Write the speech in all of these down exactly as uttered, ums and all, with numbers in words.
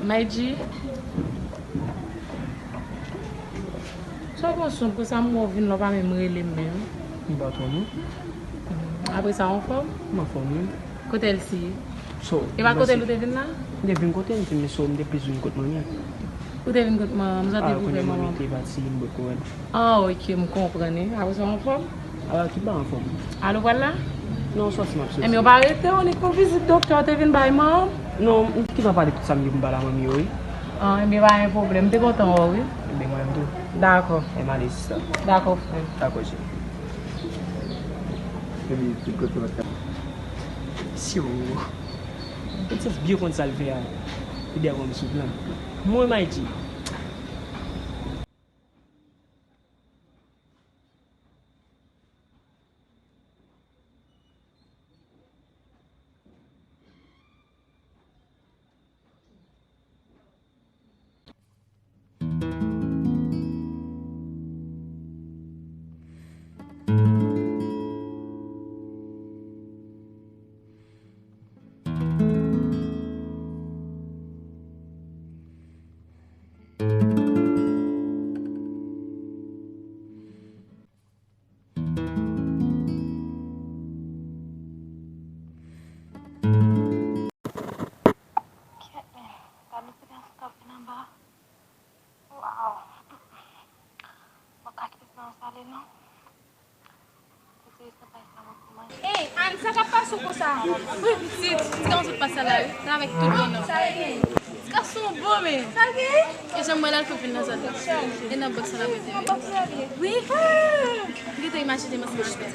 Mayji, sa w pran sonb konsa, m wè w vin la, w pa menm rele m menm. M pa twò non. Apre sa, w anfòm? M anfòm wi. Kote Elsie ye? So, e pa kote l ou te vin la? M te vin kote l, m te, men so, m te plis vin kot manmi. Ou te vin kot manman, m santi pou fè manman. Kounye a manmi te pati, m poko wè l. Ah, ok, m konprann wi. Apre sa, w anfòm? Ah, tout bagay anfòm. Alo, pral la? Non, sòti, m ap sòti. Ebyen, ou pa rete, ou nik pou vizit doktè, ou te vin bay manman? Non, m gentan pale tout sa m gen pou m pale a manmi yo, wi. Ah, ebyen, pa gen pwoblèm, m te kontan wè w, wi. Ebyen, mwen menm tou. Dakò. E m ale, sista. Dakò, frè. Dakò, cheri. Ebyen, tout kote w ap ka. Si w. Princess byen konn sa l fè a. Li dèyè kòm sou plan. Mwen, Mayji. Kèt, men, gade silans k ap vin anba. Waw. Mwen ka kite silans ale non. Ey, Ann, sa k ap pase w konsa? Wi, pitit, ti gason sot pase la, wi. Nan avèk tout bonnè. Ti gason bon, men. Sa l gen? E jan m wè l al fè pil nan zòn nan. E nan bòks sa l ap rete, wi. Nan bòks sa l ye? Wi. M gentan imajine m ansanm avè l.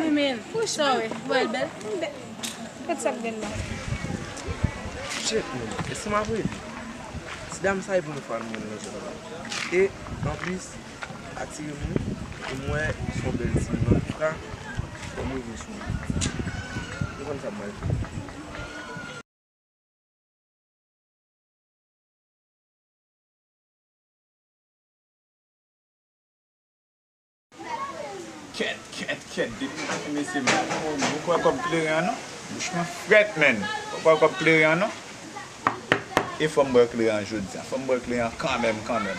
Wi, men, sa w wè, wè l bèl? Gad sa k bèl la. Shit, man. E si m ap rele? Ti dam sa e premye fwa m wè l nan zòn nan. E, anplis, atire m wi. E m wè se yon bèl timoun. Antouka, fò m revin sou li. M konn sa m pral fè. Kèt, kèt, kèt, depi maten mesye m pa gen kòb, ou kwè kòb kleren an non? Bouch mwen frèt, menn. Ou kwè kòb kleren an non? E fò m bwè kleren an jodi a. Fò m bwè kleren an kanmenm, kanmenm.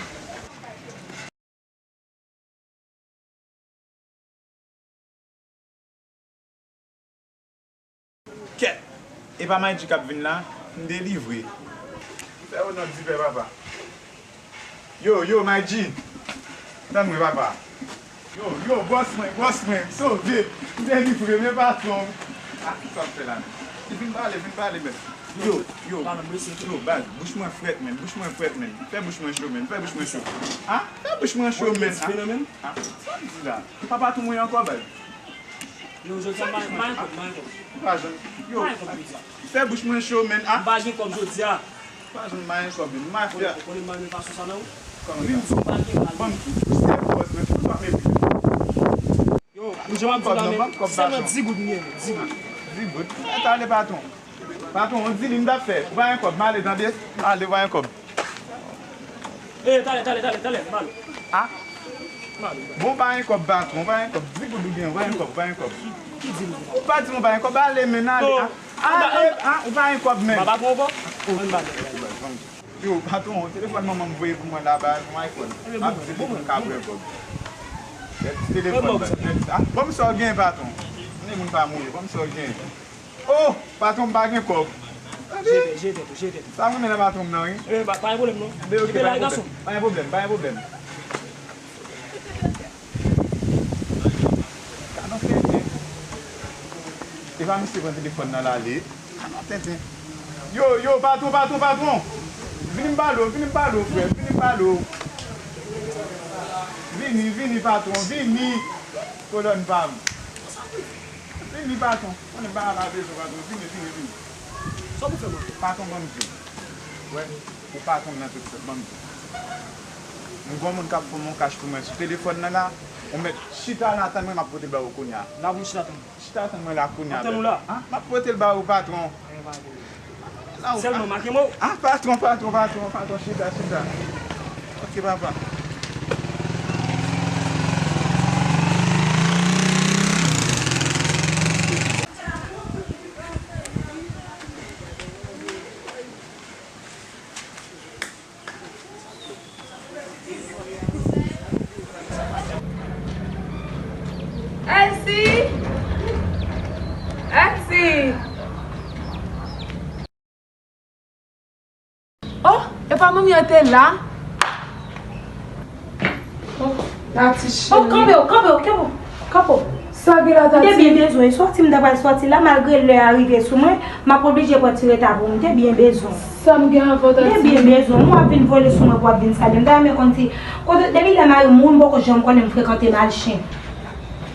Kèt! E pa Mayji k ap vin la? M delivre. Fè onò di pè papa. Yo, yo, Mayji! Tann mwen, papa. Yo, yo, bòs mwen, bòs mwen, sove! M delivre, men patwon! A, ki sa w ap fè la menm? Vin pale, vin pale, mèt. Yo, yo, yo, baz, bouch mwen frèt, menn, bouch mwen frèt, menn. Fè bouch mwen cho, menn, fè bouch mwen cho. A, fè bouch mwen cho, menn. A, a, sa w di la? Papa tou mwen ankò, baz. Yo, jodi a, m pa, m pa gen kòb, m pa gen kòb. Ou pa jwenn. Yo, fè bouch mwen cho, menn. A. M pa gen kòb jodi a. Ou pa jwenn, m pa gen kòb, menn. M pa fè. Ou konnen m pa renmen fason sa, non? Kòman sa? Vin di m pa gen mal. Ban m di, ou se bòs, menn. Ou pa mepri. Yo, ou jan m ap di la, menn. Sèlman di goud m gen, di goud. Di goud? Mèt ale, patwon. Patwon, on di li m t ap fè. Ou pa gen kòb, m ale, tande? Ale, ou pa gen kòb. E, talè, talè, talè, talè, m ale. A? M ale. Bon, ou pa gen kòb, patwon, ou pa gen kòb. Di goud ou gen, ou pa gen kòb, ou pa gen kòb. Ki di goud? Ou pa di m ou pa gen kòb, ale, menn, ale. A, ale, a, ou pa gen kòb, menn. M pa patwon ankò? Ann m ale. Yo, patwon, telefòn manman m voye pou mwen la, ba, yon iPhone. M ap di li pou m ka pran kòb. Ti telefòn, a, ban m sa w gen, patwon. Ni moun pa mouri, ban m sa w gen. Oh, patwon, m pa gen kòb. Jete, jete tou, jete tou. Sa m renmen nan patwon m nan, wi. Eh, pa, pa gen pwoblèm, non. Kite la, gason. Pa gen pwoblèm, pa gen pwoblèm. Ka nan tenten. E pa misye pran telefòn nan l ale. Ka nan tenten. Yo, yo, patwon, patwon, patwon. Vini m pale w, vini m pale w, frè. Vini m pale w. Vini, vini, patwon, vini. Kolòn pa m. Vini, patwon. Konnen bagay la bezwen, patwon. Vini, vini, vini. Sa w pou fè, patwon? Patwon, ban m di w. Wè, ou patwon m nan tout sèt, ban m di w. M gon moun k ap ban m yon kach pou mwen sou telefòn nan la. Ou mèt chita la, tann mwen, m ap pote l ba ou kounye a. La pou m chita tann. Chita tann mwen la kounye a. M ap tann ou la. A, m ap pote l ba ou, patwon. Sèlman make mo. A, patwon, patwon, patwon, patwon, chita, chita. Ok, papa. Elsie! Elsie! Oh, epa manmi an te la? Oh, Tati cheri. Oh, kanpe w, kanpe w, kanpe w, kanpe w. Sa gen la, Tati? M te byen bezwen sòti, m ta pral sòti la, malgre lè a rive sou mwen, m ap oblije pran ti reta pou m te byen bezwen. Sa m gen avè w, Tati? M te byen bezwen, w ap vin vole sou mwen pou w ap vin salye m. Dayè, men konn si, kote, depi lè mari m mouri, m poko janm konnen m frekante mal chen.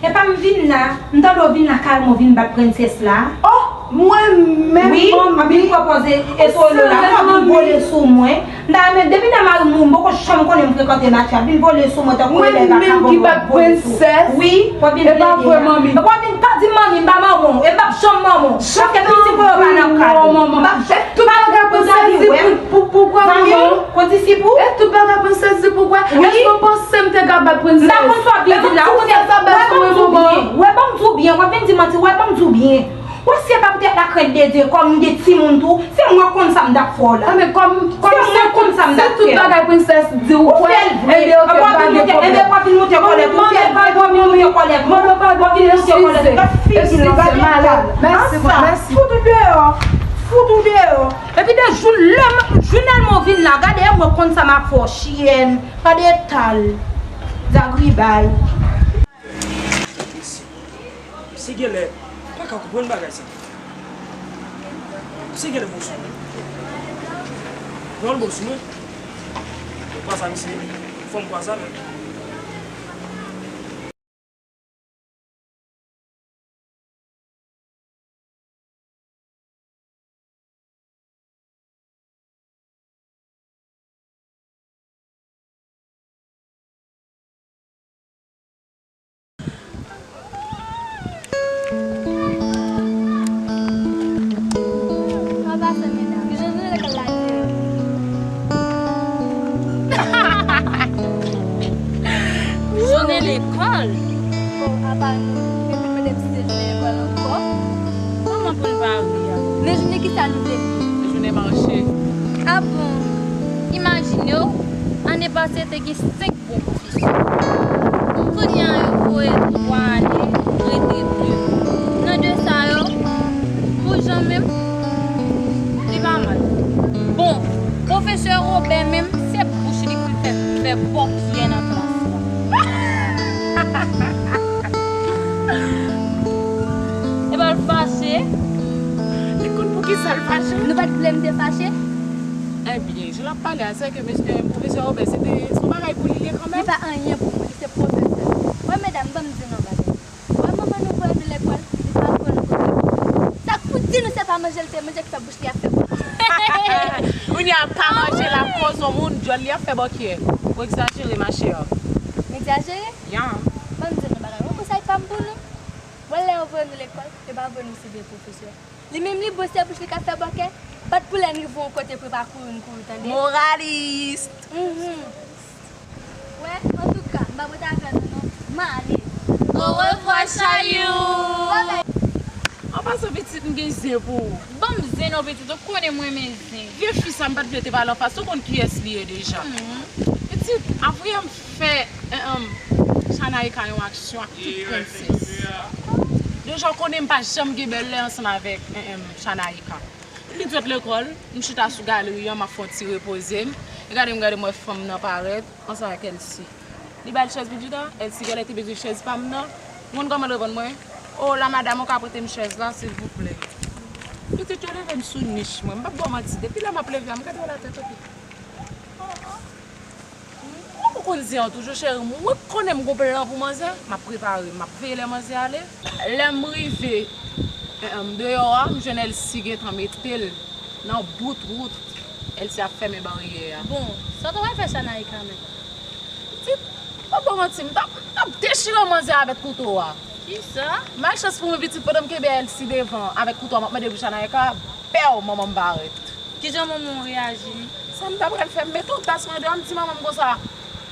Epa m vin la, m tande w vin la, kareman w vin bat prensès la. Oh, mwen menm, wi, manmi. W ap vin pwopoze etolo la, w ap vin vole sou mwen. M ta renmen, depi lè mari m mouri, m poko janm konnen m frekante match la. Vin vole sou mwen tankou yon nèg vakabon, w ap vole sou. Mwen menm ki bat prensès? Wi, w ap vin plede la. E pa vre, manmi. E w ap vin pa di manmi, m pa manman w. E m p ap janm manman w. Paske pitit mwen yo pa nan kad ou. M p ap janm. Tout bagay prensès di pou, pou, pou kwè manman w. Zanmi w, kondisip ou. E tout bagay prensès di pou kwè. Wi. Èske w panse m te ka bat prensès? M pa konn sa w ap vin di la. Ou konnen, wè ban m di w byen. Wè ban m di w byen. W ap vin di manti. Wè ban m di w byen. Wè si se pa poutèt lakrent de Dye, kòm m gen timoun tou, se mwen konn sa m t ap fè w la. A, men kòm, kòm se tout, se tout bagay prensès di w kwè, ebyen, ok, pa gen pwoblèm. Ebyen, w ap vin moute kòlèt ou, w ap vin moute kòlèt ou, w ap vin moute kòlèt ou, gad figi l, gad etal. Mèsi, mèsi. Fout ou deyò, fout ou deyò. Epi de jou, lè m, jou Nelmo vin la, gade, e mwen konn sa m ap fè w, chyèn, gad etal, zagribay. Misye genlè pa ka konprann bagay sa. Misye genlè bon sou mwen. Non, l bon sou mwen. Ou pa sa, misye. Fò m kwa sa menm. Kòman pase, medam? Ki jan jounen lekòl la te ye? Jounen lekòl? O, apa nou, epi mande m si se jounen lekòl ankò? Kòman pou l pa ri a? Men jounen kisa nou te ye? Jounen mache. A bon? Imajine w, ane pase te gen senk bon pwofesè. Kounye a yo voye twa ale, rete de. Nan de sa yo, pou jan menm, li pa mal. Bon, pwofesè Wobè menm, se bouch li pou l fè, fè bòkyè nan klas la. Epa l fache. Li konn poukisa l fache? Nou pa t vle m te fache? Ebyen, jan l ap pale a, se ke mesye, pwofesè Wobè, se te, se yon bagay pou li ye kanmenm. Li pa anyen pou mwen, li se pwofesè. Wè, medam, ban m di nou yon bagay. Wè, manman nou voye nou lekòl, li pa voye nou lekòl. Sa k pou di nou se pa manje l te manje ki fè bouch li ap fè bòkyè. Kounye a, pa manje l ap koze yon moun, dyòl li ap fè bòkyè. Ou egzajere, ma chère. M egzajere? Ya. Ban m di nou yon bagay. Yon konsèy pa m pou nou. Wè, lè yo voye nou lekòl, yo pa voye nou siveye pwofesè. Li menm li bon, se bouch li k ap fè bòkyè. Bat pou lè n rive yon kote pou l pa kouri n kouri, tande? Moralis! Mhm. Wè, antouka, m p ap ret avè nou non. M ale. Orevwa, Chayou! An pasan, pitit, m gen zen pou ou. Ban m zen non, pitit, ou konnen m renmen zen. Vye fi sa, m pa t vle te pale anfas, ou konn kiyès li ye deja. Mhm. Pitit, apre m fè, eh, em, Chanayika yon aksyon ak tout prensès. Deja, w konnen m pa janm gen bèlè ansanm avèk, eh, em, Chanayika. Li t sot lekòl, m chita sou galeri an, m ap fè yon ti repoze m. E gade m, gade m wè fanm nan parèt ansanm ak Elsie. Li ba l chèz pou Djouda, Elsie genlè te bezwen chèz pa m nan. Ou konn kòman l reponn mwen? O, la madam, ou ka prete m chèz la, silvouplè? Pitit, yo leve m sou nich mwen. M p ap ba w manti, depi lè m ap leve a, m gade w latèt, oke. Ou konn zen an toujou, cheri. Mwen konnen m gon plan pou manzè. M ap prepare, m ap veye lè manzè ale. Lè m rive, eh, em, deyò a, m jwenn Elsie gentan mete l nan bout wout. Elsie ap fèmen baryè a. Bon, sa w ta pral fè Chanayika menm? Pitit, pa ba w manti, m t ap, m t ap dechire manzè avèk kouto a. Kisa? Malchans pou mwen, pitit, pandan m kenbe Elsie devan avèk kouto a, m ap mande pou Chanayika, pèw, manman m parèt. Kijan manman w reyaji? Sa m ta pral fè? M mete yon tas mwen deyò, m di manman m konsa,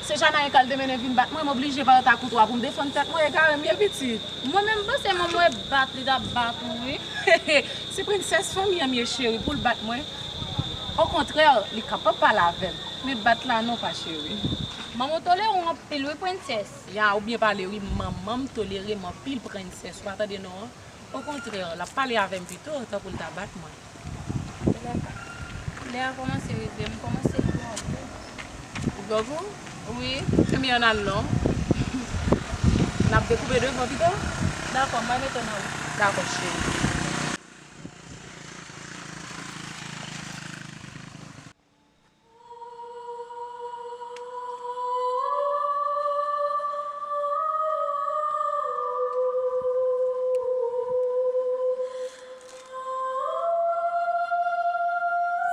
se Chanayika l te mennen vin bat mwen, m oblije parèt ak kouto a pou m defann tèt mwen, egare m ye, pitit. Mwen menm, m panse manman w ap bat li, t ap bat ou, wi. Se prensès fanmi an m ye, cheri, pou l bat mwen. Okontrè, li kapab pale avè m, men bat la non, pa cheri. Manman w tolere w anpil wi, prensès. Ya, ou byen pale wi, manman m tolere m anpil, prensès. Ou pa tande non an? Okontrè, l ap pale avè m pito, tankou l ta bat mwen. Lè a, lè a kòmanse rive, m kòmanse gwo anpil. Ou gwo gwo? Wi. Ebyen, ann al non. N ap dekoupe devan pito? Dakò, m pral mete w nan wout. Dakò, cheri.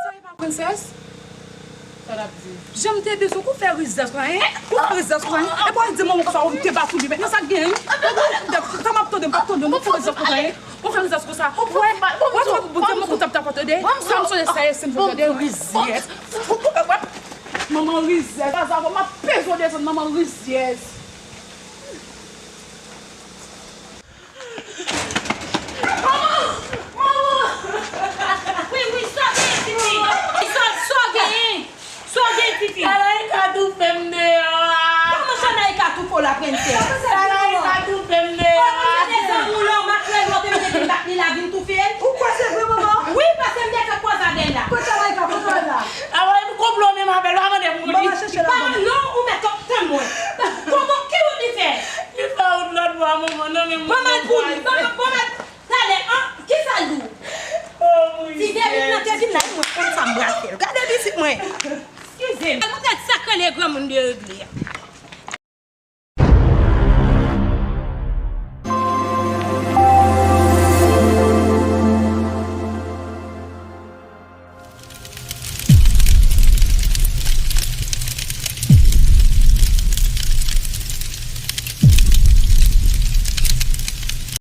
Sa e pa prensès? Sa l ap di? Jan m te bezwen, kou fè rizès la, hein? Kou fè rizès la, hein? E pou al di manman konsa, ou te bat ou li, men sa k gen, hein? Sa m ap tande, m p ap tande, kou fè rizès konsa, hein? Ou fè rizès konsa. Ou wè, ou wè, ou wè, ou wè, ou wè, ou tap, tap, tande. Sa m sonje sa, e, se m sonje de rizès. Manman rizès. Gaza, m ap peze w desann, manman rizès. Manman! Manman! Wi, wi, sa w genyen, pitit? Sa, sa w genyen? Sa w gen, Titi? Sa Laïka toufe m deyò a. Kòman sa Laïka toufe w la, prensès? Sa Laïka toufe m deyò a. Kòman sa de zanmi w la, w makrèl, w te mete vin bat li la, vin toufe l? Ou kwè se vre, manman? Wi, paske m te fè kwaze avè l la. Kote Laïka? Kote w la? Avan m konplo menm avè l, w a mande m pou li. Manman chèche l. Pa non, ou mèt tann mwen. Kòman, ki wout li fè? Li fè wout lòt bò a, manman, nan men mwen. Manman pou li, manman, manman. Talè, an, kisa l di w? Oh, ti vye vin nan te vin la, mwen konn sa m pral fè l. Gade pitit mwen. Eskize m. Al montre l sa k rele granmoun de regle a.